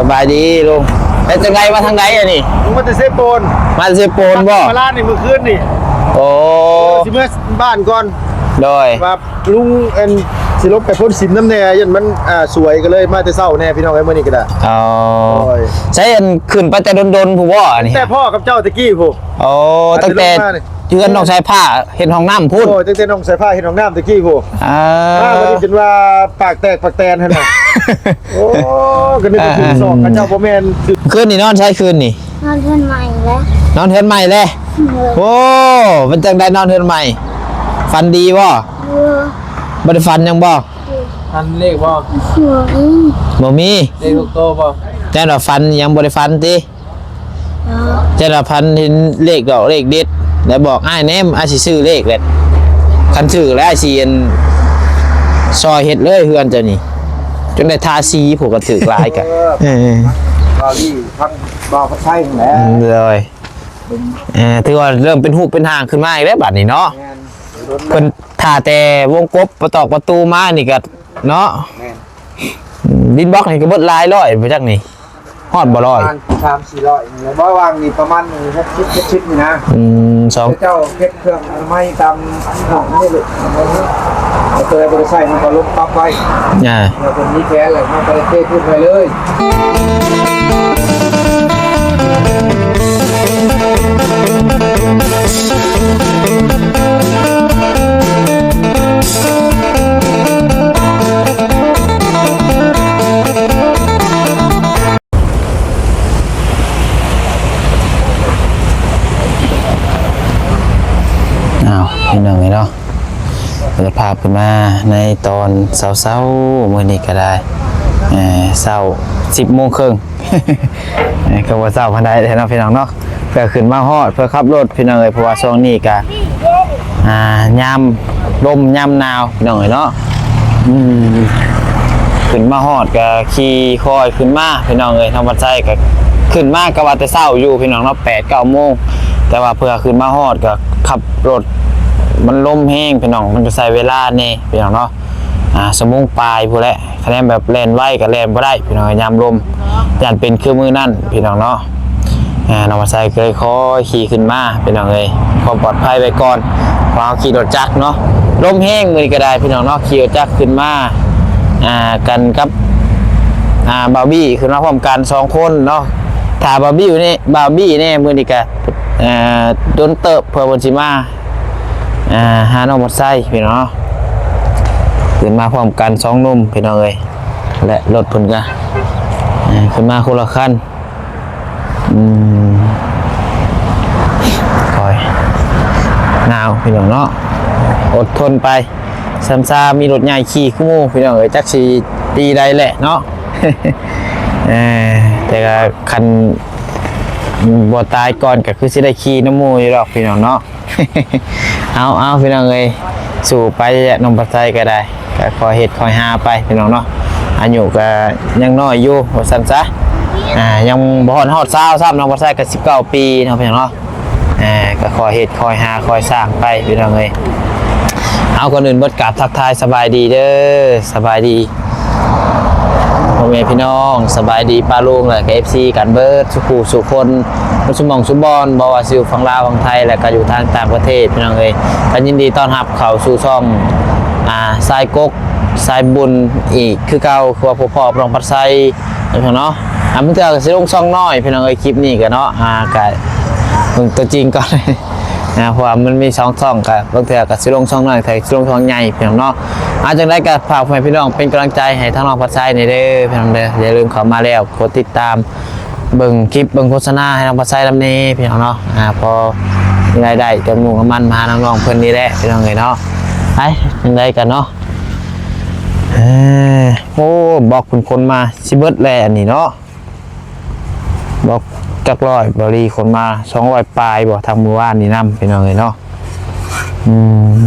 ສະບາຍດີລຸງ ເປັນຈັ່ງໃດ ມາທາງໃດອັນນີ້? ລຸງມາແຕ່ເຊໂປນ ມາແຕ່ເຊໂປນບໍ່? ມາລານນີ້ມື້ຄືນນີ້ ໂອ້ ຊິເມືອບ້ານກ່ອນ ໂດຍ ວ່າລຸງອັນຊິລົງໄປພົ້ນສິນນຳແດ່ ຢ້ານມັນ ອ່າ ສວຍ ກໍເລີຍມາແຕ່ເຊົ້າແດ່ພີ່ນ້ອງເອີຍ ມື້ນີ້ກໍໄດ້ ອໍ ໂດຍ ໃສ ອັນຂຶ້ນໄປແຕ່ດົນໆ ພຸ້ນບໍ່ອັນນີ້? ແຕ່ພໍ່ກັບເຈົ້າແຕ່ກີ້ພຸ້ນ ໂອ້ ຕັ້ງແຕ່ ເຮືອນນ້ອງສາຍຟ້າເຮັດຫ້ອງນ້ຳພຸ້ນ ໂອ້ຍ ຕັ້ງແຕ່ນ້ອງສາຍຟ້າເຮັດຫ້ອງນ້ຳແຕ່ກີ້ພຸ້ນ ອ່າ ມາບັດນີ້ຈົນວ່າປາກແຕກປາກແຕນຫັ້ນນະ ໂອ້ ກໍນຶກວ່າຖືກສອກ ເຂົາເຈົ້າບໍ່ແມ່ນ ຄືນນີ້ນອນໃສ ຄືນນີ້? ນອນເຮືອນໃໝ່ແລ້ວ ນອນເຮືອນໃໝ່ແລ້ວ ໂດຍ ໂອ້ ເປັນຈັ່ງໃດນອນເຮືອນໃໝ່? ຝັນດີບໍ່? ເອີ ບໍ່ໄດ້ຝັນຫຍັງບໍ່? ເອີ ຝັນເລກບໍ່? ບໍ່ມີ ບໍ່ມີ ເລກທຸກໂຕບໍ່? ແຕ່ວ່າຝັນຫຍັງ ບໍ່ໄດ້ຝັນຕິ? ເອີ ເຈົ້າລະພັນເຫັນເລກດອກເລກເດັດ ແລ້ວບອກອ້າຍແດ່ ອ້າຍຊິຊື້ເລກແຫຼະ ຄັນຖືກແລ້ວອ້າຍຊິອັນ ຊ່ອຍເຮັດເລີຍເຮືອນເຈົ້ານີ້ ຈົນໄດ້ທາສີ ພວກຄັນຖືກຫຼາຍກະ ເອີ ເອີ ເວົ້າດີ ທາງບ່າວພັດໄທຫັ້ນແຫຼະ ໂດຍ ເອີ ຖືວ່າເລີ່ມເປັນຮູບເປັນຮ່າງຂຶ້ນມາອີກແລ້ວບາດນີ້ເນາະ ແມ່ນ ເພິ່ນຖ້າແຕ່ວົງກົບ ປະຕອກປະຕູມານີ້ກະເນາະ ແມ່ນ ດິນບລັອກນີ້ກະເບິດຫຼາຍຮ້ອຍບໍ່ຈັກນີ້ ຮອດບໍ່ຮ້ອຍ ປະມານສາມສີ່ຮ້ອຍນີ້ແຫຼະ ບໍ່ວ່າງນີ້ປະມານຫົກສິບ ເຈັດສິບນີ້ນະ ອືມ ສອງ ເຈົ້າເກັບເຄື່ອງອະນາໄມຕາມຫ້ອງນີ້ເລີຍ ເອົາຕົວໃດບໍ່ໄດ້ໃຊ້ມັນກໍລົງປັບໄວ້ ອ່າ ແລ້ວເພິ່ນມີແຜນແລ້ວເຮົາກໍໄດ້ເທພື້ນໄວ້ເລີຍ. ອ້າວ ພີ່ນ້ອງເອີຍເນາະ ສະພາບຂຶ້ນມາໃນຕອນເຊົ້າໆ ມື້ນີ້ກໍໄດ້ ເອີ ເຊົ້າສິບໂມງເຄິ່ງ ກໍບໍ່ເຊົ້າປານໃດແຫຼະເນາະ ພີ່ນ້ອງເນາະ ເພື່ອຂຶ້ນມາຮອດ ເພື່ອຂັບລົດ ພີ່ນ້ອງເອີຍ ເພາະວ່າຊ່ວງນີ້ກະ ອ່າ ຍາມລົມຍາມໜາວ ພີ່ນ້ອງເອີຍເນາະ ອືມ ຂຶ້ນມາຮອດກະຂີ່ຄ່ອຍຂຶ້ນມາ ພີ່ນ້ອງເອີຍ ທາງວັດໄຊກະຂຶ້ນມາກະວ່າແຕ່ເຊົ້າຢູ່ ພີ່ນ້ອງເນາະ ແປດເກົ້າໂມງ ແຕ່ວ່າເພື່ອຂຶ້ນມາຮອດກະຂັບລົດ ມັນລົມແຮງ ພີ່ນ້ອງ ມັນກະໃຊ້ເວລາແດ່ ພີ່ນ້ອງເນາະ ອ່າ ຊົ່ວໂມງປາຍພຸ້ນແຫຼະ ຄະແນນແບບແລ່ນໄວກໍແລ່ນບໍ່ໄດ້ ພີ່ນ້ອງ ຍາມລົມ ຢ້ານເປັນຄືມື້ນັ້ນ ພີ່ນ້ອງເນາະ ອ່າ ນ້ອງມາໄຊກໍເລີຍຂໍຂີ່ຂຶ້ນມາ ພີ່ນ້ອງເອີຍ ຄວາມປອດໄພໄວ້ກ່ອນ ເພາະເຮົາຂີ່ລົດຈັກເນາະ ລົມແຮງມື້ນີ້ກໍໄດ້ ພີ່ນ້ອງເນາະ ຂີ່ລົດຈັກຂຶ້ນມາ ອ່າ ກັນກັບ ອ່າ ບ່າວບີ້ ຂຶ້ນມາພ້ອມກັນສອງຄົນເນາະ ຖ້າບ່າວບີ້ນີ້ ບ່າວບີ້ແດ່ ມື້ນີ້ກໍ ອ່າ ດົນເຕີບ ເພື່ອເພິ່ນຊິມາ ອ່າ ຫານ້ອງມາໄຊ ພີ່ນ້ອງເນາະ ຂຶ້ນມາພ້ອມກັນສອງໜຸ່ມ ພີ່ນ້ອງເອີຍ ແລະ ລົດເພິ່ນກະ ອ່າ ຂຶ້ນມາຄົນລະຄັນ ອືມ ໂອ້ຍ ໜາວ ພີ່ນ້ອງເນາະ ອົດທົນໄປ ຊຳຊາມີລົດໃຫຍ່ຂີ່ຄືໝູ່ ພີ່ນ້ອງເອີຍ ຈັກຊິປີໃດແຫຼະເນາະ ເອີ ແຕ່ກະຄັນບໍ່ຕາຍກ່ອນກະຄືຊິໄດ້ຂີ່ນຳໝູ່ຢູ່ດອກ ພີ່ນ້ອງເນາະ. ເອົາ ເອົາ ພີ່ນ້ອງເອີຍ ສູ້ໄປແຫຼະ ນ້ອງພັດໄຊກໍໄດ້ ກໍຄ່ອຍເຮັດຄ່ອຍຫາໄປ ພີ່ນ້ອງເນາະ ອາຍຸກໍຍັງນ້ອຍຢູ່ ວ່າຊັ້ນຊະ ອ່າ ຍັງບໍ່ຮອດ ຮອດຊາວຊ້ຳ ນ້ອງພັດໄຊກໍສິບເກົ້າປີເນາະ ພີ່ນ້ອງເນາະ ອ່າ ກໍຄ່ອຍເຮັດຄ່ອຍຫາຄ່ອຍສ້າງໄປ ພີ່ນ້ອງເອີຍ ເອົາ ກ່ອນອື່ນເບິດກາບທັກທາຍສະບາຍດີເດີ ສະບາຍດີ ພໍ່ແມ່ພີ່ນ້ອງ ສະບາຍດີປ້າລຸງ ແລະກໍເອັຟຊີກັນເບິດສູ່ຜູ້ສູ່ຄົນ ເບິດຊຸໝ່ອງຊຸບ່ອນ ບໍ່ວ່າຊິຢູ່ຝັ່ງລາວ ຝັ່ງໄທ ແລະກໍຢູ່ທາງຕ່າງປະເທດ ພີ່ນ້ອງເອີຍ ກໍຍິນດີຕ້ອນຮັບເຂົ້າສູ່ຊ່ອງ ອ່າ ຊາຍກົກ ຊາຍບຸນ ອີກຄືເກົ່າ ຄືວ່າພົບພໍ້ກັບນ້ອງພັດໄຊເນາະ ອ່າ ບາງເທື່ອກໍຊິລົງຊ່ອງນ້ອຍ ພີ່ນ້ອງເອີຍ ຄລິບນີ້ກໍເນາະ ອ່າ ກໍເບິ່ງຕົວຈິງກ່ອນ ອ່າ ເພາະວ່າມັນມີສອງຊ່ອງ ກໍບາງເທື່ອກໍຊິລົງຊ່ອງນ້ອຍ ແຕ່ຊິລົງຊ່ອງໃຫຍ່ ພີ່ນ້ອງເນາະ ອ່າ ຈັ່ງໃດກໍຝາກພໍ່ແມ່ພີ່ນ້ອງເປັນກຳລັງໃຈໃຫ້ທາງນ້ອງພັດໄຊນີ້ເດີ ພີ່ນ້ອງເດີ ຢ່າລືມເຂົ້າມາແລ້ວກົດຕິດຕາມເບິ່ງຄລິບເບິ່ງໂຄສະນາໃຫ້ນ້ອງພັດໄຊນຳແດ່ ພີ່ນ້ອງເນາະ ອ່າ ພໍມີລາຍໄດ້ເຕີມໜູກນ້ຳມັນມາຫານ້ອງໆເພິ່ນນີ້ແຫຼະ ພີ່ນ້ອງເອີຍເນາະ ໄປ ຈັ່ງໃດກໍເນາະ ເອີ ໂອ້ ບລັອກເພິ່ນຂົນມາຊິເບິດແລ້ວອັນນີ້ເນາະ ບລັອກຈັກຮ້ອຍ ບ່າວລີຂົນມາສອງຮ້ອຍປາຍບໍ່ ທັງມື້ວານນີ້ນຳ ພີ່ນ້ອງເອີຍເນາະ ອືມ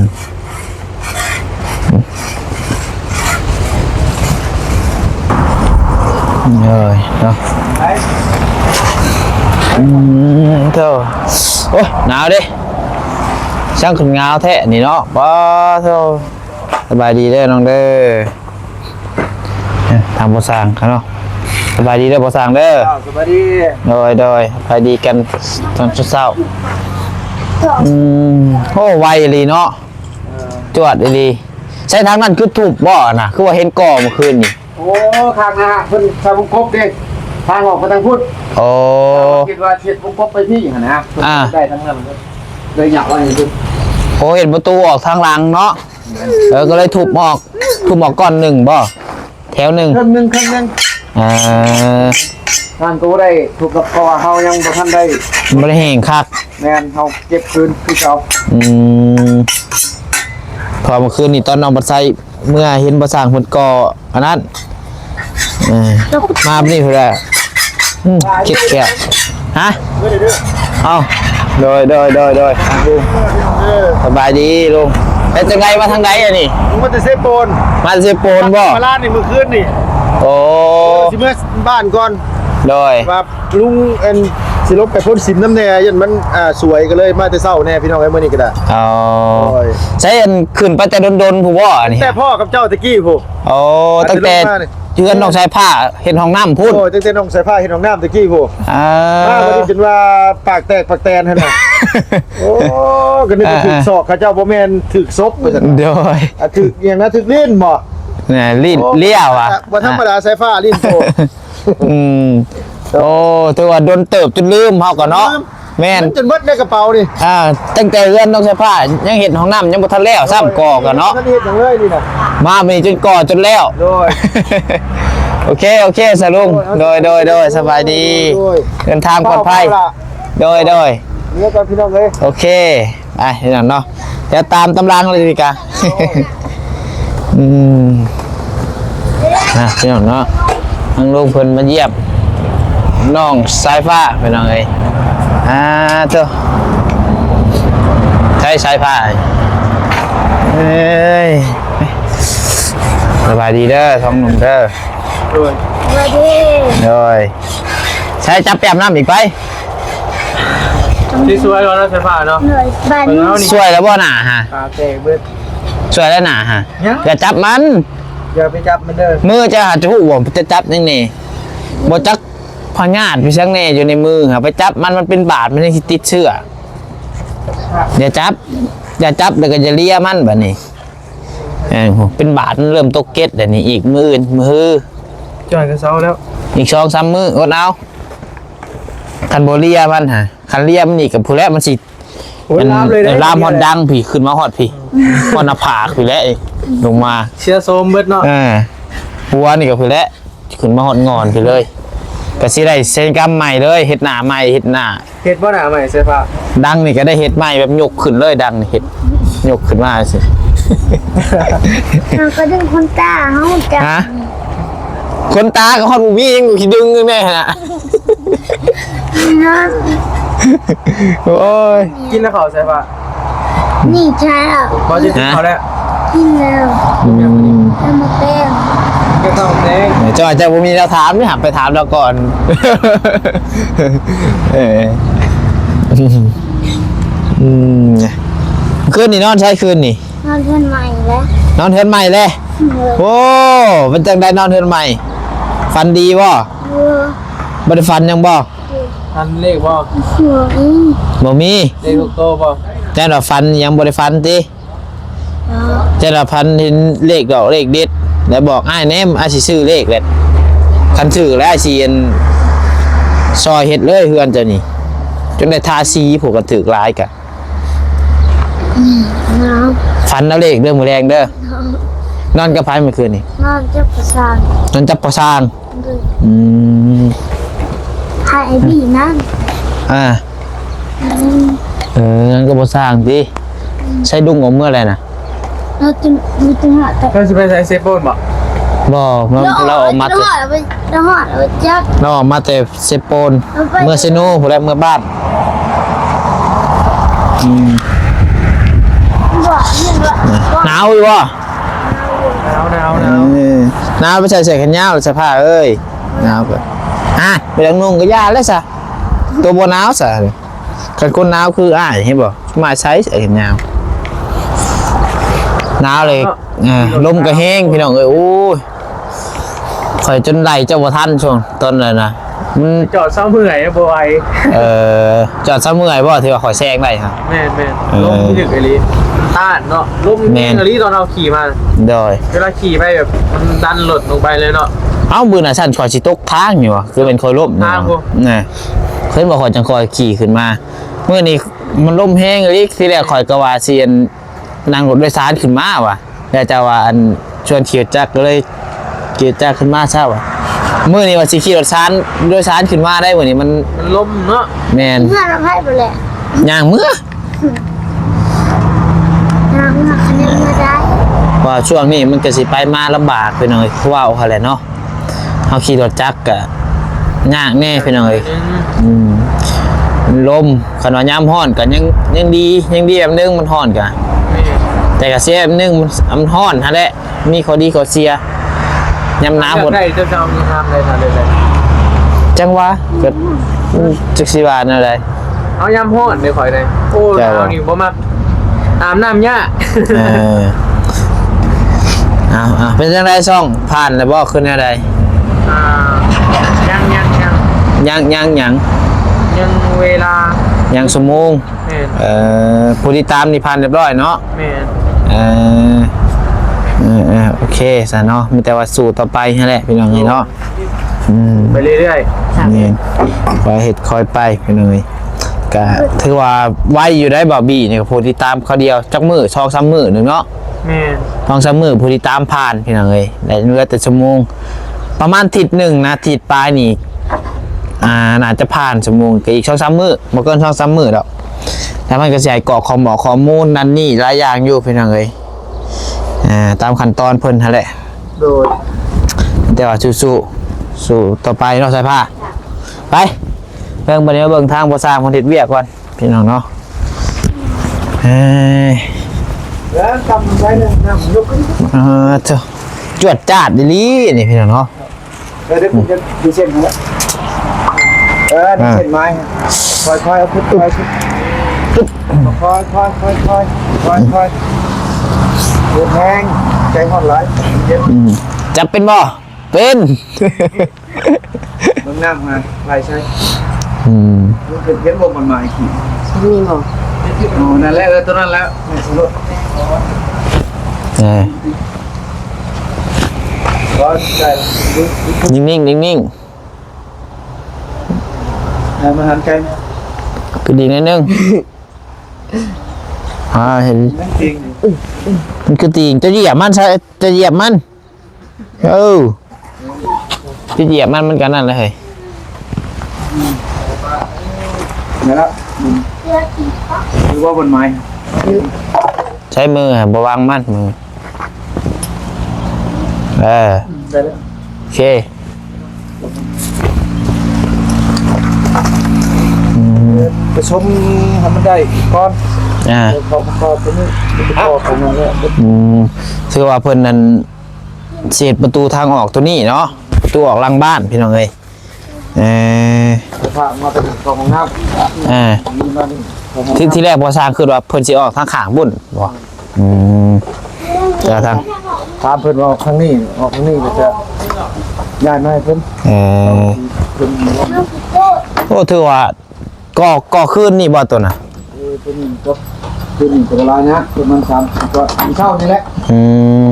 ເອີຍເນາະ ອືມ ໂທ້ ໂອ້ຍ ໜາວເດ້ ຊ່າງຂຶ້ນງາວແທ້ນີ້ເນາະ ປາໂທ້ ສະບາຍດີເດີນ້ອງເດີ ທາງພໍ່ຊ່າງເຂົາເນາະ ສະບາຍດີເດີພໍ່ຊ່າງເດີ. ເຈົ້າ ສະບາຍດີ. ໂດຍ ໂດຍ ສະບາຍດີກັນຕອນເຊົ້າໆ. ອືມ ໂອ້ ໄວອີ່ຫຼີເນາະ. ເອີ ຈວດອີ່ຫຼີ. ໃສທາງນັ້ນຄືທຸບບໍ່ນະ? ຄືວ່າເຫັນກໍ່ມື້ຄືນນີ້. ໂອ້ ທາງນະ ເພິ່ນໃສ່ວົງກົບເດ້ ທາງອອກໄປທາງພຸ້ນ. ໂອ້ ຄິດວ່າເຮັດວົງກົບໄປພີ້ຫັ້ນນະ. ອ່າ ໄດ້ທາງນັ້ນເລີຍ ເລີຍຫຍັບໄວ້ນີ້. ໂອ້ ເຫັນປະຕູອອກທາງຫຼັງເນາະ. ເອີ ກໍເລີຍທຸບອອກ ທຸບອອກກ້ອນໜຶ່ງບໍ່? ແຖວໜຶ່ງ ເຄິ່ງໜຶ່ງ ເຄິ່ງໜຶ່ງ. ເອີ ງານກໍບໍ່ໄດ້ທຸບດອກ ເພາະວ່າເຮົາຍັງບໍ່ທັນໄດ້ ບໍ່ໄດ້ແຫ້ງຄັກ. ແມ່ນ ເຮົາເກັບຄືນຄືເກົ່າ. ອືມ ເພາະເມື່ອຄືນນີ້ຕອນນ້ອງບັດໄຊ ເມື່ອເຫັນບໍ່ຊ່າງເພິ່ນກໍອັນນັ້ນ ເອີ ມານີ້ເພິ່ນວ່າ ອືມ ຄິດແຄບ. ຮະ? ເອົ້າ ໂດຍ ໂດຍ ໂດຍ ໂດຍ ລຸງ ສະບາຍດີລຸງ. ເປັນຈັ່ງໃດ ມາທາງໃດອັນນີ້? ມາແຕ່ເຊໂປນ. ມາແຕ່ເຊໂປນບໍ່? ມາລານນີ້ມື້ຄືນນີ້. ໂອ້ ຊິເມືອບ້ານກ່ອນ. ໂດຍ ວ່າ ລຸງອັນ ຊິລົງໄປພົ່ນສິມນຳແດ່ ຢ້ານມັນ ອ່າ ສວຍ ກໍເລີຍມາແຕ່ເຊົ້າແດ່ພີ່ນ້ອງເອີຍ ມື້ນີ້ກໍໄດ້. ອໍ ໂດຍ ໃສ ອັນ ຂຶ້ນໄປແຕ່ດົນໆ ພຸ້ນບໍ່ອັນນີ້? ແຕ່ພໍ່ກັບເຈົ້າຕະກີ້ພຸ້ນ. ອໍ ຕັ້ງແຕ່ເຮືອນນ້ອງສາຍຟ້າເຮັດຫ້ອງນ້ຳພຸ້ນ. ໂອ້ ຕັ້ງແຕ່ນ້ອງສາຍຟ້າເຮັດຫ້ອງນ້ຳຕະກີ້ພຸ້ນ. ອ່າ ມາບັດນີ້ເປັນວ່າປາກແຕກປາກແຕນຫັ້ນນະ. ໂອ້ ກໍນຶກວ່າຖືກສອກເຂົາເຈົ້າ ບໍ່ແມ່ນຖືກສົບວ່າຊັ້ນ. ໂດຍ ອ່າ ຖືກຫຍັງນະ? ຖືກລີ້ນບໍ່? ນະ ລີ້ນ ໂອ້ ລ້ຽວອະ ບໍ່ທຳມະດາ ສາຍຟ້າລີ້ນໂຕ. ອືມ ໂອ້ ຖືວ່າດົນເຕີບຈົນລືມເຮົາກໍເນາະ. ລືມ ແມ່ນ ມັນຈົນໝົດໃນກະເປົານີ້. ອ່າ ຕັ້ງແຕ່ເຮືອນນ້ອງສາຍຟ້າຍັງເຮັດຫ້ອງນ້ຳຍັງບໍ່ທັນແລ້ວຊ້ຳ ໂອ້ຍ ກໍ່ກັນເນາະ. ບໍ່ທັນເຮັດຫຍັງເລີຍນີ້ນະ ມາມື້ນີ້ຈົນກໍ່ຈົນແລ້ວ. ໂດຍ ໂອເຄ ໂອເຄ ສາລຸງ. ໂດຍ ໂດຍ ໂດຍ ສະບາຍດີ. ໂດຍ ເດີນທາງປອດໄພ. ໂດຍ ໂດຍ ເມືອກ່ອນພີ່ນ້ອງເອີຍ. ໂອເຄ ໄປພີ່ນ້ອງເນາະ ດຽວຕາມຕາມຫຼັງເລີຍດີກວ່າ. ອືມ ນະພີ່ນ້ອງເນາະ ທາງລຸງເພິ່ນມາຢ້ຽມນ້ອງສາຍຟ້າພີ່ນ້ອງເອີຍ. ອ່າ ໂຕ ໃຊ້ສາຍຟ້າ ເອີຍ ສະບາຍດີເດີ ສອງໜຸ່ມເດີ. ໂດຍ ສະບາຍດີ. ໂດຍ ໃຊ້ຈັບແປບນ້ຳອີກໄປ. ຊິຊ່ວຍບໍ່ເນາະ ສາຍຟ້າເນາະ? ໂດຍ ສະບາຍດີ. ຊ່ວຍແລ້ວບໍ່ໜ້າຫະ? ຕາແຕກເບິດ. ຊ່ວຍແລ້ວໜ້າຫະ? ຢ່າຈັບມັນ ຢ່າໄປຈັບມັນເດີ. ມືຈະຫາຈະຮູ້ບໍ່ ຈະຈັບຫຍັງນີ້ ບໍ່ຈັກພະຍາດໄປສັງແດ່ຢູ່ໃນມືຫະ. ໄປຈັບມັນ ມັນເປັນບາດ ມັນຍັງຊິຕິດເຊື້ອ. ຢ່າຈັບ ຢ່າຈັບ ແລ້ວກໍຢ່າເລຍມັນບາດນີ້. ເອີ ເປັນບາດ ມັນເລີ່ມຕົກເກັດແລ້ວນີ້. ອີກມື້ອື່ນ ມື້ຮື ຈອຍກໍເຊົາແລ້ວ ອີກສອງສາມມື້ອົດເອົາ. ຄັນບໍ່ເລຍມັນຫະ ຄັນເລຍມັນອີກກໍພຸ້ນແຫຼະ ມັນຊິ ໂອ້ຍ ລາມເລີຍເດ້ ລາມຮອດດັງພີ້ ຂຶ້ນມາຮອດພີ້ ຮອດໜ້າຜາກພີ້ແຫຼະ ລົງມາ ເສຍໂສມເບິດເນາະ. ເອີ ຫົວນີ້ກໍພີ້ແຫຼະ ຂຶ້ນມາຮອດງ່ອນພີ້ເລີຍ. ກໍຊິໄດ້ສັນຍະກຳໃໝ່ເລີຍ ເຮັດໜ້າໃໝ່ ເຮັດໜ້າ ເຮັດບໍ່ໜ້າໃໝ່ ສາຍຟ້າ? ດັງນີ້ກໍໄດ້ເຮັດໃໝ່ ແບບຍົກຂຶ້ນເລີຍ ດັງນີ້ເຮັດ ຍົກຂຶ້ນມາຊີ້. ເຮົາກໍດຶງຂົນຕາເຮົາຈາກ ຮະ? ຂົນຕາກໍຮອດບໍ່ມີ ຍັງຊິດຶງຈັ່ງໃດຫັ້ນນະ. ເນາະ ໂອ້ຍ ກິນແລ້ວເຂົ້າໃສ່ປະ? ນີ້ໃຊ່ແລ້ວ ບໍ່ໄດ້ກິນເຂົ້າແລ້ວ. ກິນແລ້ວ. ອືມ ເອົາໝາກແຕງ ກິນເຂົ້າໝາກແຕງ. ເຈົ້າ ເຈົ້າບໍ່ມີແນວຖາມເດ້ ຫາໄປຖາມລາວກ່ອນ. ເອີ ອືມ ຄືນນີ້ນອນໃສ ຄືນນີ້? ນອນເຮືອນໃໝ່ແລ້ວ. ນອນເຮືອນໃໝ່ແລ້ວ? ໂດຍ. ໂອ້ ເປັນຈັ່ງໃດນອນເຮືອນໃໝ່? ຝັນດີບໍ່? ເອີ ບໍ່ໄດ້ຝັນຫຍັງບໍ່? ເອີ ຝັນເລກບໍ່? ບໍ່ມີ. ບໍ່ມີ? ເລກທຸກໂຕບໍ່? ແຕ່ວ່າຝັນຫຍັງບໍ່ໄດ້ຝັນຕິ? ເອີ ແຕ່ວ່າຝັນເຫັນເລກດອກເລກເດັດ ແລ້ວບອກອ້າຍແດ່ ອ້າຍຊິຊື້ເລກແຫຼະ. ຄັນຖືກແລ້ວອ້າຍຊິ ອັນ ຊ່ອຍເຮັດເລີຍເຮືອນເຈົ້ານີ້ ຈົນໄດ້ທາສີ. ຜູ້ຄັນຖືກຫຼາຍກະ ອືມ ນອນ ຝັນເອົາເລກເດີ ມື້ແລງເດີ. ນອນ ນອນກັບໃຜມື້ຄືນນີ້? ນອນກັບພໍ່ຊ່າງ. ນອນກັບພໍ່ຊ່າງ. ໂດຍ. ອືມ ໃຫ້ໄອ້ບີນັ້ນ. ອ່າ ອືມ ເອີ ນອນກັບພໍ່ຊ່າງຕິ. ອືມ ໃຊ້ດຸ້ງອອກເມືອແລ້ວນະ? ເຮົາຈະ ເຮົາຈະຫາແຕ່ ເຈົ້າຊິໄປໃສ ເຊໂປນບໍ່? ບໍ່ ເຮົາ ເຮົາອອກມາແຕ່ ເຮົາອອກມາແຕ່ ເຮົາອອກມາແຕ່ ເຊໂປນ ເມືອເຊໂນພຸ້ນແຫຼະ ເມືອບ້ານ. ອືມ ໜາວຢູ່ບໍ່? ໜາວ ໜາວ ໜາວ. ເອີ ໜາວໄປໃສ່ເສື້ອແຂນຍາວ ສາຍຟ້າເອີຍ. ໜາວກໍ ອ່ະ ໄປທາງນຸ່ງກໍຢ່າແລ້ວຊະ ຕົວບໍ່ໜາວຊະ. ຄັນຄົນໜາວຄືອ້າຍ ເຫັນບໍ່? ມາໃສ່ເສື້ອແຂນຍາວ ໜາວເລີຍ. ເອີ ລົມກໍແຮງ ພີ່ນ້ອງເອີຍ. ໂອ້ຍ ຂ້ອຍຈົນໄລ່ເຈົ້າບໍ່ທັນຊ່ວງຕອນນັ້ນນະ ມັນ ຈອດເຊົາເມື່ອຍບໍ່ໄຫວ. ເອີ ຈອດເຊົາເມື່ອຍບໍ່ ທີ່ວ່າຂ້ອຍແຊງໄດ້ຫັ້ນ? ແມ່ນໆ ເອີ ລົມທີ່ດຶກອີ່ຫຼີ ຕ້ານເນາະ ລົມ ແມ່ນ ແຮງອີ່ຫຼີຕອນເຮົາຂີ່ມາ. ໂດຍ ເວລາຂີ່ໄປແບບມັນດັນລົດລົງໄປເລີຍເນາະ. ເອົ້າ ມື້ນັ້ນຊັ້ນຂ້ອຍຊິຕົກທາງຢູ່ຫວາ ຄືແມ່ນຂ້ອຍລົ້ມຢູ່ຫວາ ແນ່ ເຫັນບໍ່ ຂ້ອຍຈັ່ງຄ່ອຍຂີ່ຂຶ້ນມາ. ມື້ນີ້ມັນລົມແຮງອີ່ຫຼີ ທີແລກຂ້ອຍກໍວ່າຊິ ອັນ ນັ່ງລົດໂດຍສານຂຶ້ນມາວ່າ ແລ້ວເຈົ້າວ່າ ອັນ ຊວນຂີ່ລົດຈັກ ກໍເລີຍຂີ່ລົດຈັກຂຶ້ນມາຊະວ່າ. ມື້ນີ້ວ່າຊິຂີ່ລົດສານ ໂດຍສານຂຶ້ນມາໄດ້ ມື້ນີ້ມັນ ມັນລົມເນາະ. ແມ່ນ ເມື່ອລຳໄພບໍ່ແຫຼະ ຍ່າງເມືອ ຍ່າງເມືອຄັນຍັງເມືອໄດ້ ວ່າຊ່ວງນີ້ມັນກໍຊິໄປມາລຳບາກ ພີ່ນ້ອງເອີຍ ຄືເວົ້າຫັ້ນແຫຼະເນາະ. ເຮົາຂີ່ລົດຈັກກະຍາກແດ່ພີ່ນ້ອງເອີຍ. ອືມ ລົມ ຄັນວ່າຍາມຮ້ອນກະຍັງ ຍັງດີ ຍັງດີແບບໜຶ່ງ ມັນຮ້ອນກະ ແຕ່ກະເສຍແບບໜຶ່ງ ມັນ ມັນຮ້ອນຫັ້ນແຫຼະ ມີຂໍ້ດີຂໍ້ເສຍ. ຍາມໜາວພຸ້ນ ເລືອກໄດ້ ເຈົ້າຈະເອົາຍາມໃດ ຖ້າເລືອກໄດ້? ຈັ່ງຫວາ ກໍ ອືມ ຈັກຊິວ່າແນວໃດ. ເອົາຍາມຮ້ອນເດ້ຂ້ອຍເດ້. ໂອ້ ເຈົ້າ ໜາວນີ້ບໍ່ມັກ ອາບນ້ຳຍາກ. ເອີ ເອົາໆ ເປັນຈັ່ງໃດຊ່ອງ ຜ່ານແລ້ວບໍ່ ຄືແນວໃດ? ອ່າ ຍັງ ຍັງ ຍັງ ຍັງ ຍັງຫຍັງ? ຍັງເວລາ ຍັງຊົ່ວໂມງ. ແມ່ນ ເອີ ຜູ້ຕິດຕາມນີ້ຜ່ານຮຽບຮ້ອຍເນາະ. ແມ່ນ ເອີ ເອີໆ ໂອເຄຊະເນາະ ມີແຕ່ວ່າສູ້ຕໍ່ໄປຫັ້ນແຫຼະ ພີ່ນ້ອງເອີຍເນາະ. ອືມ ໄປເລື້ອຍໆ ແມ່ນ ຄ່ອຍເຮັດຄ່ອຍໄປພີ່ນ້ອງເອີຍ. ກະຖືວ່າໄວຢູ່ໄດ໋ ບ່າວບີນີ້ ຜູ້ຕິດຕາມຄາວດຽວຈັກມື້ ສອງສາມມື້ໜຶ່ງເນາະ. ແມ່ນ ສອງສາມມື້ຜູ້ຕິດຕາມຜ່ານພີ່ນ້ອງເອີຍ ໄດ້ເຫຼືອແຕ່ຊົ່ວໂມງ ປະມານທິດໜຶ່ງນະ ທິດປາຍນີ້ ອ່າ ໜ້າຈະຜ່ານຊົ່ວໂມງ ກໍອີກສອງສາມມື້ ບໍ່ເກີນສອງສາມມື້ດອກ. ແລ້ວມັນກໍຊິໃຫ້ກອກຂໍ້ມູນ ຂໍ້ມູນນັ້ນນີ້ຫຼາຍຢ່າງຢູ່ພີ່ນ້ອງເອີຍ ອ່າ ຕາມຂັ້ນຕອນເພິ່ນຫັ້ນແຫຼະ. ໂດຍ ແຕ່ວ່າສູ້ໆ ສູ້ຕໍ່ໄປເນາະ ສາຍຟ້າ. ໄປ ເບິ່ງ ບັດນີ້ມາເບິ່ງທາງພໍ່ຊ່າງເພິ່ນເຮັດວຽກກ່ອນພີ່ນ້ອງເນາະ. ເອີຍ ເອີ ຕຳໃສ່ເລີຍ ນ້ຳຍົກຂຶ້ນ. ເອີ ໂທ້ ຈວດຈາດອີ່ຫຼີນີ້ພີ່ນ້ອງເນາະ. ເອີ ເດີ ເດີ ເດີເສັ້ນຫັ້ນແຫຼະ. ເອີ ເດີເສັ້ນໄມ້ ຄ່ອຍໆ ເອົາຂຶ້ນ ຄ່ອຍໆ ຄ່ອຍໆ ຄ່ອຍໆ ເຮັດແຮງ ໃຈຮ້ອນຫຼາຍ ເຈັບ. ອືມ ຈັບເປັນບໍ່? ເປັນ. ເບິ່ງນ້ຳຫັ້ນ ໄຫຼໃສ່. ອືມ ເຫັນ ເຫັນບໍ່ ມັນມາອີກທີ. ມີບໍ່? ອໍ ນັ້ນແຫຼະ ເອີ ຕົວນັ້ນແຫຼະ ແມ່ນສຸດ. ເອີ ນີ້ ນິ່ງໆ ນິ່ງໆ ໃຫ້ມັນຫັນໄກ ຄືດີໜ້ອຍໜຶ່ງ. ອ່າ ເຫັນ ມັນຕິງ ມັນຄືຕິງ ຈະຢຽບມັນຊະ ຈະຢຽບມັນ. ເອີ ຈະຢຽບມັນ ມັນກໍນັ້ນແຫຼະເຮີ້ຍ. ນັ້ນລະ ອືມ ຫຼືວ່າບ່ອນໄມ້ ໃຊ້ມືບໍ່ວາງມັນ ມື ເອີ ໄດ້ແລ້ວ ໂອເຄ. ອືມ ປະສົມໃຫ້ມັນໄດ້ກ່ອນ ອ່າ ເອົາເຂົ້າປະກອບຕົວນີ້ ປະກອບຕົວນັ້ນແຫຼະ. ອືມ ຖືວ່າເພິ່ນນັ້ນ ຊິເຮັດປະຕູທາງອອກຕົວນີ້ເນາະ ປະຕູອອກຫຼັງບ້ານພີ່ນ້ອງເອີຍ. ເອີ ເຂົ້າມາເປັນຫ້ອງນ້ຳ ອ່າ ນີ້ມານີ້ ທີ່ ທີ່ແລກພໍ່ຊ່າງຄິດວ່າເພິ່ນຊິອອກທາງຂ້າງພຸ້ນບໍ່? ອືມ ແຕ່ທາງ ຖາມເພິ່ນວ່າອອກທາງນີ້ ອອກທາງນີ້ ແລ້ວຈະຍ້າຍມາໃຫ້ເພິ່ນ. ເອີ ເພິ່ນ ໂອ້ ຖືວ່າ ກໍ ກໍຄືນນີ້ບໍ່ຕົວນະ? ເອີ ຕົວນີ້ກໍ ຄືນນີ້ກໍບໍ່ຫຼາຍນະ ປະມານສາມສີ່ກ້ອນ ມື້ເຊົ້ານີ້ແຫຼະ. ອືມ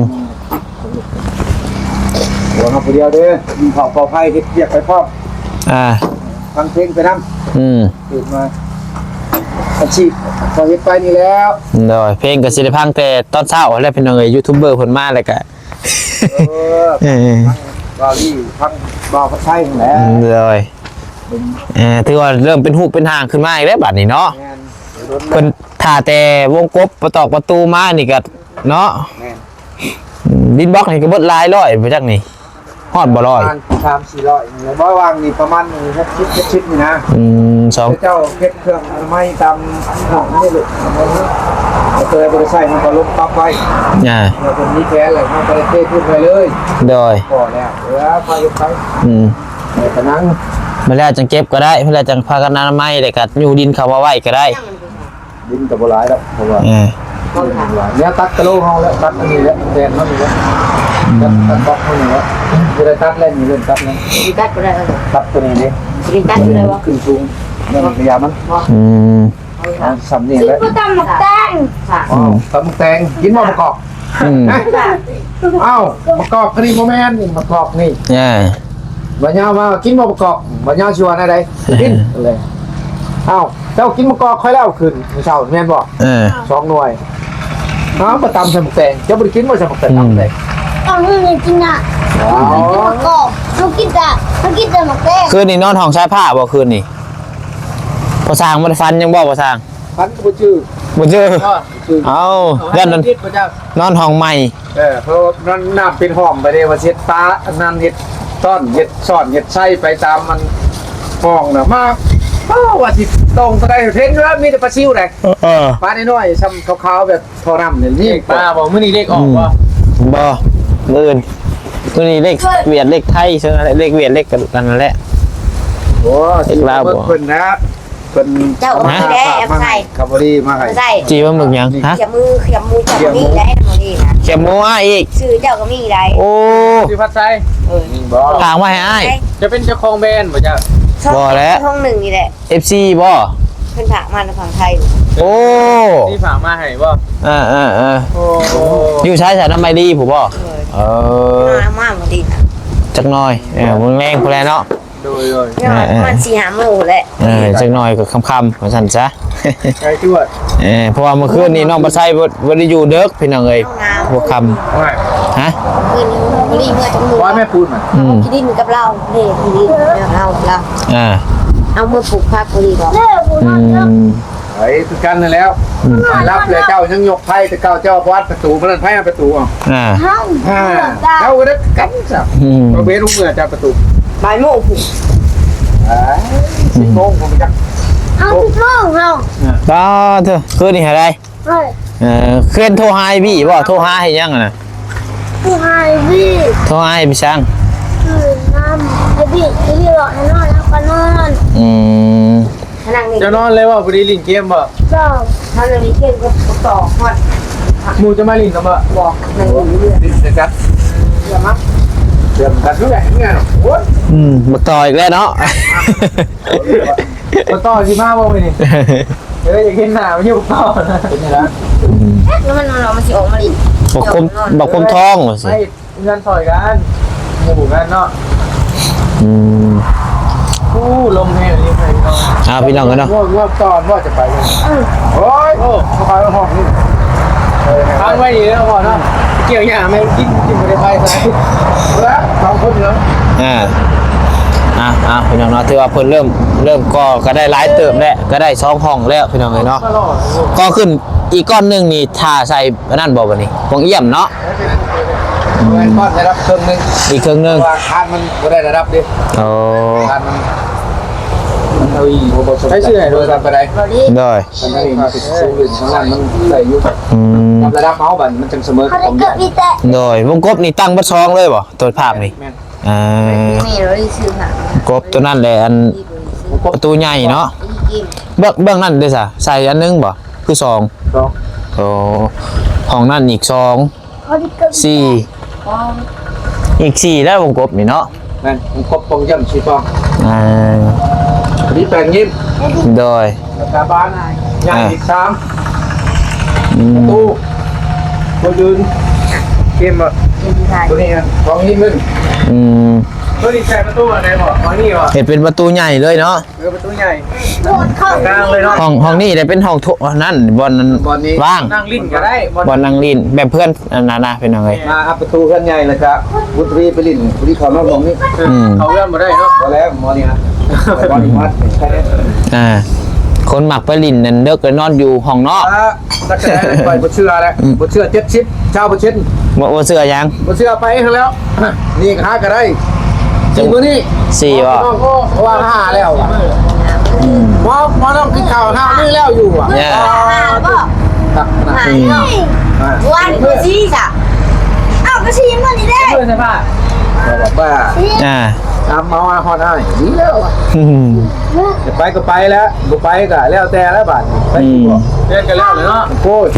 ຕົວເຮົາຜູ້ດຽວເດ້ ກິນເຂົ້າເປົ່າໄຟ ເຮັດວຽກໄປພ້ອມ ອ່າ ຟັງເພງໄປນຳ. ອືມ ຕື່ນມາ ອາຊີບກໍເຮັດໄປນີ້ແລ້ວ. ໂດຍ ເພງກໍຊິໄດ້ຟັງແຕ່ຕອນເຊົ້າແຫຼະ ພີ່ນ້ອງເອີຍ. ຢູທູບເບີເພິ່ນມາແລ້ວກໍ ເອີ ເອີ ທາງບ່າວລີ ທາງບ່າວພັດໄທຫັ້ນແຫຼະ. ໂດຍ ເອີ ຖືວ່າເລີ່ມເປັນຮູບເປັນຮ່າງຂຶ້ນມາອີກແລ້ວບາດນີ້ເນາະ. ແມ່ນ ເພິ່ນຖ້າແຕ່ວົງກົບປະຕອກປະຕູມານີ້ກໍເນາະ. ແມ່ນ ດິນບລັອກນີ້ກໍເບິດຫຼາຍຮ້ອຍບໍ່ຈັກນີ້ ຮອດບໍ່ຮ້ອຍ? ປະມານສາມສີ່ຮ້ອຍນີ້ແຫຼະ ບໍ່ວ່າງນີ້ປະມານຫົກສິບ ເຈັດສິບນີ້ນະ. ອືມ ສອງ ເຈົ້າເກັບເຄື່ອງອະນາໄມຕາມຫ້ອງນີ້ລູກ ເວລາບໍ່ໄດ້ໃຊ້ມັນກໍລົງປັບໄວ້ ອ່າ ເມື່ອເພິ່ນມີແຜນແລ້ວ ເຮົາກໍໄດ້ເທພື້ນໄວ້ເລີຍ. ໂດຍ ພໍແລ້ວ ເອີ ພໍຢູ່ໄປ. ອືມ ເອີ ກະນັ່ງ ມາແລ້ວຈັ່ງເກັບກໍໄດ້ ມາແລ້ວຈັ່ງພາກັນອະນາໄມ ແລ້ວກໍຍູ້ດິນເຂົ້າມາໄວ້ກໍໄດ້. ດິນກໍບໍ່ຫຼາຍດອກ ເພາະວ່າ ເອີ ແນວຕັດກະໂຫຼເຮົາແຫຼະ ຕັດອັນນີ້ແຫຼະ ແປນເຮົານີ້ແຫຼະ ອືມ ຕັດ ຕັດບລັອກເຮົານີ້ແຫຼະ. ບໍ່ໄດ້ຕັດແລ້ວ ນີ້ເລີ່ມຕັດແລ້ວ ຊິຕັດບໍ່ໄດ້ແລ້ວ ຕັດຕົວນີ້ເດ້ ຊິຕັດບໍ່ໄດ້ບໍ່? ຂຶ້ນສູງ ແມ່ນພະຍາມັນ ບໍ່ ອືມ ເອົາສ່ຳນີ້ແຫຼະ ຊິບໍ່ຕຳໝາກແຕງ ອໍ ຕຳໝາກແຕງ ກິນບໍ່ ໝາກກອກ? ອືມ ເອົ້າ ໝາກກອກອັນນີ້ບໍ່ແມ່ນ ນີ້ໝາກກອກນີ້ ເອີ ບ່າວຍາວມາ ກິນບໍ່ໝາກກອກ? ບ່າວຍາວຊິວ່າແນວໃດ? ກິນ ເອີ ເອົ້າ ເຈົ້າກິນໝາກກອກຂ້ອຍແລ້ວຄືນມື້ເຊົ້າ ແມ່ນບໍ່? ເອີ ສອງໜ່ວຍ ເອົ້າ ມາຕຳໃສ່ໝາກແຕງ ເຈົ້າບໍ່ໄດ້ກິນບໍ່ໃສ່ໝາກແຕງ? ອືມ ຕຳໃສ່ໝາກແຕງ ຕຳໃຫ້ກິນນະ ເອົ້າ ກິນໝາກກອກ ເຮົາກິນແຕ່ ເຮົາກິນແຕ່ໝາກແຕງ ຄືນນີ້ນອນຫ້ອງຊາຍຜ້າບໍ່? ຄືນນີ້ພໍ່ຊ່າງບໍ່ໄດ້ຝັນຫຍັງບໍ່? ພໍ່ຊ່າງ ຝັນກໍບໍ່ຈື່ ບໍ່ຈື່ ເອີ ເອົ້າ ຢ້ານນັ້ນ ນອນຫ້ອງໃໝ່ ເອີ ເພາະວ່ານ້ຳເປັນຫ້ອງໄປເດ້ ວ່າຊິເຮັດປາອັນນັ້ນ ເຮັດຕ້ອນ ເຮັດຊ້ອນ ເຮັດໄຊໄປຕາມມັນຫ້ອງນະ ມາ ໂອ້ ວ່າຊິຕົງເທົ່າໃດ ເຫັນວ່າມີແຕ່ປາຊິວໃດ ເອີ ປານ້ອຍໆ ຊ່ຳຂາວໆ ແບບທໍ່ນ້ຳນີ້ ນີ້ປາບໍ່? ມື້ນີ້ເລກອອກບໍ່? ອືມ ບໍ່ ມື້ອື່ນ ມື້ນີ້ເລກຫວຽດເລກໄທ ເຊິ່ງເລກຫວຽດເລກກັນນັ້ນແຫຼະ ໂອ້ ເລກລາວບໍ່? ເພິ່ນນະ ເພິ່ນເຈົ້າກໍມີແດ່ ເອົາມາໃສ່ ເອົາມາໃສ່ ຄຳບໍຣີມາໃຫ້ ໃສ່ ຈີບປາໝຶກຫຍັງ? ຮະ ຂຽມມື ຂຽມໝູເຈົ້າກໍມີໄດ໋ ຄຳບໍຣີນະ ຂຽມໝູອ້າຍອີກ ຊື່ເຈົ້າກໍມີໄດ໋ ໂອ້ ຊື່ພັດໄຊ ເອີ ນີ້ບໍ່ ຝາກມາໃຫ້ອ້າຍ ເຈົ້າເປັນເຈົ້າຂອງແບຣນບໍ່ເຈົ້າ? ບໍ່ແຫຼະ ຫ້ອງໜຶ່ງນີ້ແຫຼະ ເອັຟຊີບໍ່? ເພິ່ນຝາກມານຳຝັ່ງໄທ ໂອ້ ທີ່ຝາກມາໃຫ້ບໍ່? ເອີໆໆ ໂອ້ ຢູ່ໃສ? ສານອນໄມລີພຸ້ນບໍ່? ເອີ ເອີ ມາ ມາບໍ່ດີນະ ຈັກໜ່ອຍ ເອີ ມື້ແລງພຸ້ນແຫຼະເນາະ ໂດຍໆ ເອີໆ ປະມານສີ່ຫ້າໂມງແຫຼະ ເອີ ຈັກໜ່ອຍກໍຄ່ຳໆ ວ່າຊັ້ນຊະ ໃກ້ຈວດ ເອີ ເພາະວ່າມື້ຄືນນີ້ນ້ອງປາໄຊບໍ່ ບໍ່ໄດ້ຢູ່ເດິກພີ່ນ້ອງເອີຍ ຫົວຄ່ຳ ໂອ້ຍ ຮະ ຄືນນີ້ບໍ່ໄດ້ເມືອຈັກມື້ ວ່າແມ່ປູນ ອືມ ທີ່ດິນກັບລາວ ເດ້ ທີ່ດິນກັບລາວ ລາວ ອ່າ ເອົາມາປູກຜັກພໍດີດອກ ອືມ ໄປຄືກັນນັ້ນແຫຼ້ວ ອືມ ໄປຮັບແລ້ວ ເຈົ້າຍັງຍົກໄພ ແຕ່ເກົ່າເຈົ້າບໍ່ອັດປະຕູ ມື້ນັ້ນໃຜອັດປະຕູ ອ່າ ເຮົາ ອ່າ ເຈົ້າກໍໄດ້ກັນຊະ ອືມ ບໍ່ເຫັນເມືອຈາກປະຕູ ບ່າຍໂມງພຸ້ນ ອ່າ ສິບໂມງ ອືມ ບໍ່ຈັກ ເຮົາສິບໂມງເຮົາ ອ່າ ຕາເທີ ຄືນນີ້ຫາໄດ້ ເອີ ເອີ ຄືນໂທຫາໄອ້ບີບໍ່? ໂທຫາເຮັດຫຍັງຫັ້ນນະ? ໂທຫາໄອ້ບີ ໂທຫາໄອ້ບີຫຍັງ? ຄືນນຳໄອ້ບີ ໄອ້ບີບອກໃຫ້ນອນ ເຮົາກໍນອນ ອືມ ເຈົ້ານອນເລີຍບໍ່? ບໍ່ໄດ້ຫຼິ້ນເກມບໍ່? ບໍ່ ຖ້າເລີຍຫຼິ້ນເກມກໍຕໍ່ຮອດ ໝູ່ຈະມາຫຼິ້ນນຳບໍ່? ບໍ່ ນັ່ງຢູ່ເຮືອນ ຫຼິ້ນແຕ່ກັນ ດຽວມາ ດຽວກັນຢູ່ແຫຼະ ເມື່ອ ໂອ້ຍ ອືມ ບັກຕໍ່ອີກແລ້ວເນາະ ບັກຕໍ່ຊິມາບໍ່ມື້ນີ້? ເອີ ຢາກເຫັນໜ້າມັນຢູ່ຕໍ່ນະ ເປັນຫຍັງລະ? ອືມ ແລ້ວມັນ ມັນຊິອອກມາຫຼິ້ນ ບັກຄົມ ບັກຄົມທອງວ່າຊີ້ ເຮືອນຊ່ອຍກັນ ໝູ່ກັນເນາະ ອືມ ໂອ້ ລົມແຮງອີ່ຫຼີ ພີ່ນ້ອງ ອ້າວ ພີ່ນ້ອງເອີຍເນາະ ງ່ວງ ງ່ວງຕອນວ່າຈະໄປ ເອີ ໂອ້ຍ ໂອ້ ເຂົ້າໄປຫ້ອງນີ້ ເອີ ຄ້າງໄວ້ນີ້ເນາະ ພໍ່ເນາະ ກ່ຽວຫຍ້າແມ່ນກິນ ກິນບໍ່ໄດ້ໄປໃສ ແລ້ວສອງຄົນເນາະ ອ່າ ອ່າ ອ່າ ພີ່ນ້ອງເນາະ ຖືວ່າເພິ່ນເລີ່ມ ເລີ່ມກໍ່ກໍໄດ້ຫຼາຍເຕີບແລ້ວ ກໍໄດ້ສອງຫ້ອງແລ້ວ ພີ່ນ້ອງເອີຍເນາະ ກໍ່ຂຶ້ນອີກກ້ອນໜຶ່ງນີ້ ຖ້າໃສ່ອັນນັ້ນບໍ່ ບັດນີ້ ໂຮງຢ້ຽມເນາະ ແມ່ນ ແມ່ນ ຮອດລະດັບເຄິ່ງໜຶ່ງ ອີກເຄິ່ງໜຶ່ງ ເພາະວ່າຄານມັນບໍ່ໄດ້ລະດັບເດ້ ໂອ້ ຄານມັນ ມັນເອົາອີກບໍ່ ບໍ່ສົມ ໃຊ້ຊື່ໃຫ້ໂທລະສັບກໍໄດ້ ໂດຍ ອັນນີ້ມັນຊິສູງຂຶ້ນ ທາງນັ້ນມັນໄດ້ຢູ່ ອືມ ກັບລະດັບເຮົາ ບັດນີ້ມັນຈັ່ງສະເໝີກັບຂອງຢ້ຽມ ໂດຍ ວົງກົບນີ້ຕັ້ງເບິດສອງເລີຍບໍ່? ຕົວພາບນີ້ ແມ່ນ ເອີ ນີ້ເລີຍຊື່ພາບ ກົບຕົວນັ້ນແຫຼະ ອັນ ປະຕູໃຫຍ່ເນາະ ເບື້ອງ ເບື້ອງນັ້ນເດ້ຊະ ໃສ່ອັນໜຶ່ງບໍ່? ຄືສອງ ສອງ ໂອ້ ຫ້ອງນັ້ນອີກສອງ ສີ່ ອີກສີ່ແລ້ວວົງກົບນີ້ເນາະ ແມ່ນ ວົງກົບປ່ອງຢ້ຽມສີ່ປ່ອງ ອ່າ ມີແປດຍິ້ມ ໂດຍ ລະກະບານໃຫຍ່ ອ່າ ອີກສາມ ອືມ ປະຕູ ຄົນອື່ນ ເກມບໍ່? ຕົວນີ້ນະ ສອງຍິ້ມໜຶ່ງ ອືມ ຕົວນີ້ໃສ່ປະຕູອັນໃດບໍ່? ອັນນີ້ບໍ່? ເຮັດເປັນປະຕູໃຫຍ່ເລີຍເນາະ ເອີ ປະຕູໃຫຍ່ ກາງເລີຍເນາະ ຫ້ອງ ຫ້ອງນີ້ໄດ້ເປັນຫ້ອງໂຖ ນັ້ນ ບ່ອນ ບ່ອນນີ້ ວ່າງ ນັ່ງຫຼິ້ນກໍໄດ້ ບ່ອນ ບ່ອນນັ່ງຫຼິ້ນ ແບບເພື່ອນອັນນັ້ນນະ ພີ່ນ້ອງເອີຍ ມາອັບປະຕູເຮືອນໃຫຍ່ ແລ້ວກໍບຸດທະວີໄປຫຼິ້ນ ພໍດີເຂົ້ານອກຫ້ອງນີ້ ອືມ ເຂົ້າເຮືອນບໍ່ໄດ້ເນາະ ບໍ່ແລ້ວ ໝໍນີ້ນະ ໝໍນີ້ມັດ ອ່າ ຄົນມັກໄປຫຼິ້ນນັ້ນເດິກ ແລ້ວນອນຢູ່ຫ້ອງນອກ ອ່າ ຈັກແຕ່ຂ້ອຍບໍ່ເຊື່ອແຫຼະ ອືມ ບໍ່ເຊື່ອເຈັດສິບ ຊາວເປີເຊັນ ບໍ່ ບໍ່ເຊື່ອຫຍັງ ບໍ່ເຊື່ອໄປຫັ້ນແລ້ວ ນີ້ຫາກໍໄດ້ ສີ່ມື້ນີ້ ສີ່ບໍ່ ເພາະວ່າຫ້າແລ້ວ ອືມ ໝໍ ໝໍນ້ອງກິນເຂົ້າຫ້າມື້ແລ້ວຢູ່ ເອີ ຫ້າບໍ່ ຫ້າ ອືມ ວັນມື້ສີ່ຊະ ເອົ້າ ກໍສີ່ມື້ນີ້ເດ້ ເພື່ອໃສ່ຜ້າ ວ່າ ອ່າ ຕາມເອົາຮອດອ້າຍ ດີແລ້ວ ອືມ ຈະໄປກໍໄປແລ້ວ ບໍ່ໄປກໍແລ້ວແຕ່ແລ້ວບາດນີ້ ໄປ ອືມ ບໍ່ ເດືອນກໍແລ້ວແລ້ວເນາະ ໂອ້ຍ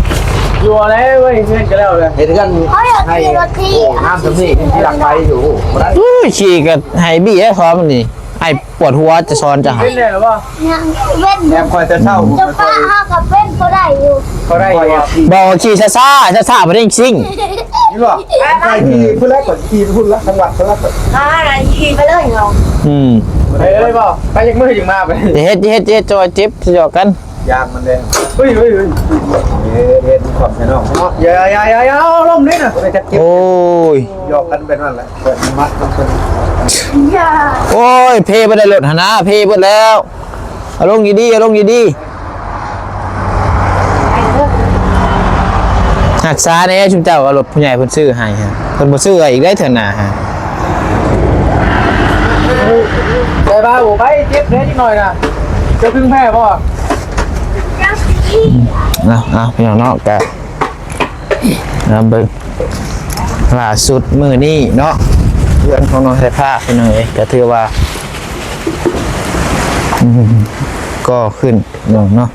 ຢູ່ແລ້ວເວີຍ ເຮືອນກໍແລ້ວແຫຼະ ເຮັດເຮືອນ ເຮົາຢາກຂີ່ລົດຖີ່ ໂອ້ ງາມສ່ຳນີ້ ທີ່ລັກໄປຢູ່ ໂອ້ ບໍ່ໄດ້ ອຸ້ຍ ຂີ່ກໍໃຫ້ບີໃຫ້ພໍມັນນີ້ ອ້າຍປວດຫົວຈະສອນຈະໃຫ້ ເປັນແລ້ວບໍ່? ຍັງເວັ້ນ ແນມຂ້ອຍແຕ່ເຊົ້າ ເຈົ້າປ້າເຮົາກໍເປັນບໍ່ໄດ້ຢູ່ ບໍ່ໄດ້ຢູ່ ບໍ່ຂີ່ຊ້າໆ ຊ້າໆບໍ່ໄດ້ຊິງ ນີ້ບໍ່? ຂ້ອຍຂີ່ພຸ້ນແຫຼະ ຂ້ອຍຂີ່ພຸ້ນລະ ທາງວັດພຸ້ນລະ ອ່າ ຂີ່ໄປເລີຍເນາະ ອືມ ໄປເລີຍບໍ່? ໄປຈັກມື້ຈຶ່ງມາໄປ ເຮັດ ເຮັດ ເຮັດ ຈອຍເຈັບ ຈອກກັນ ຢາງມັນແດງ ເຮີ້ຍ ເຮີ້ຍ ເຮີ້ຍ ເຮັດ ເຮັດຄວາມໃສ່ນ້ອງເນາະ ຢ່າ ຢ່າ ຢ່າ ຢ່າ ເອົາລົມເດ້ນະ ໂອ້ຍ ຢອກກັນແບບນັ້ນແຫຼະ ເປີດມັດ ໂອ້ຍ ເພເບິດແລ້ວ ລົດຫັ້ນນະ ເພເບິດແລ້ວ ເອົາລົງດີໆ ເອົາລົງດີໆ ຮັກສາແດ່ຊຸມເຈົ້າ ເອົາລົດຜູ້ໃຫຍ່ເພິ່ນຊື້ໃຫ້ ເພິ່ນບໍ່ຊື້ອີກໄດ້ເທື່ອໜ້າ ໄປບ້າບໍ່ໄປ ເຈັບແດ່ຈັກໜ້ອຍນະ ເຈົ້າເພິ່ງແພ້ບໍ່? ເອົາ ເອົາ ພີ່ນ້ອງເນາະ ກະມາເບິ່ງລ່າສຸດມື້ນີ້ເນາະ ເຮືອນຂອງນ້ອງສາຍຟ້າ ພີ່ນ້ອງເອີຍ ກະຖືວ່າ ອືມ ກໍຂຶ້ນເນາະ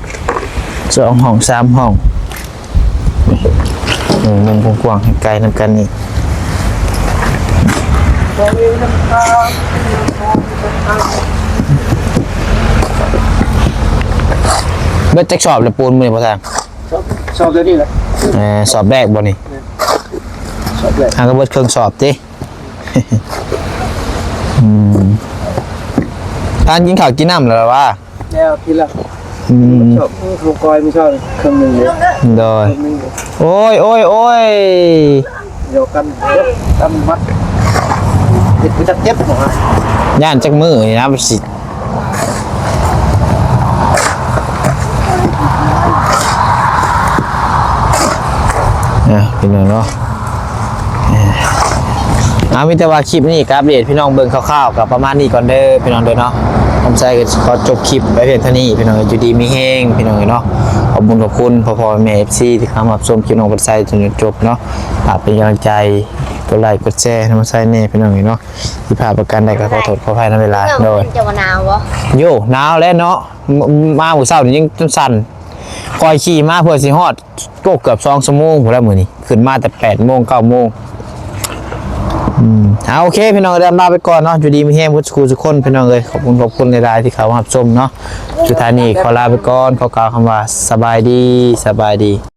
ສອງຫ້ອງ ສາມຫ້ອງ ເບິ່ງມຸມກວ້າງໆ ໃຫ້ໄກນຳກັນນີ້ ເບິດຈັກສອບແລ້ວປູນມື້ນີ້ ພໍ່ຊ່າງ? ສອບ ສອບດຽວນີ້ແຫຼະ ເອີ ສອບແລກບໍ່ນີ້? ແມ່ນ ສອບແລກ ຫາກໍເບິດເຄິ່ງສອບຕິ ອືມ ທ່ານກິນເຂົ້າກິນນ້ຳແລ້ວລະວະ? ແລ້ວກິນແລ້ວ ອືມ ສອບ ເຂົ້າກ້ອຍມື້ເຊົ້າເຄິ່ງໜຶ່ງເດ້ ໂດຍ ໂອ້ຍ ໂອ້ຍ ໂອ້ຍ ດຽວກັນ ກັນມັດ ເຮັດຄືຈັກເຈັບບໍ່? ຢ້ານຈັກມື້ນີ້ນະ ມັນຊິ ອ່ະ ພີ່ນ້ອງເນາະ ເອົາ ມີແຕ່ວ່າຄລິບນີ້ກໍອັບເດດພີ່ນ້ອງເບິ່ງຄ່າວໆ ກໍປະມານນີ້ກ່ອນເດີພີ່ນ້ອງເດີເນາະ ຄຳໄຊກໍຂໍຈົບຄລິບໄວ້ພຽງເທົ່ານີ້ພີ່ນ້ອງ ຢູ່ດີມີແຮງພີ່ນ້ອງເອີຍເນາະ ຂອບຄຸນ ຂອບຄຸນພໍ່ໆແມ່ໆ ເອັຟຊີ ທີ່ເຂົ້າມາຮັບຊົມຄລິບນ້ອງຄຳໄຊຈົນຈົບເນາະ ຝາກເປັນກຳລັງໃຈ ກົດໄລກົດແຊໃຫ້ນ້ອງຄຳໄຊແດ່ພີ່ນ້ອງເອີຍເນາະ ຜິດພາດປະການໃດກໍຂໍໂທດຂໍອະໄພນຳຫຼາຍໆ ໂດຍ ເຈົ້າວ່າໜາວບໍ່? ໂຢ ໜາວແຫຼະເນາະ ມ- ມາມື້ເຊົ້ານີ້ຍັງຈົນສັ່ນ ຂ້ອຍຂີ່ມາເພື່ອຊິຮອດ ໂອ້ ເກືອບສອງຊົ່ວໂມງພຸ້ນແຫຼະມື້ນີ້ ຂຶ້ນມາແຕ່ແປດໂມງ ເກົ້າໂມງ ອືມ ເອົາ ໂອເຄ ພີ່ນ້ອງເອີຍ ລາໄປກ່ອນເນາະ ຢູ່ດີມີແຮງເບິດສູ່ຜູ້ສູ່ຄົນ ພີ່ນ້ອງເອີຍ ຂອບຄຸນ ຂອບຄຸນຫຼາຍໆ ທີ່ເຂົ້າມາຮັບຊົມເນາະ ສຸດທ້າຍນີ້ຂໍລາໄປກ່ອນ ຂໍກ່າວຄຳວ່າ ສະບາຍດີ ສະບາຍດີ.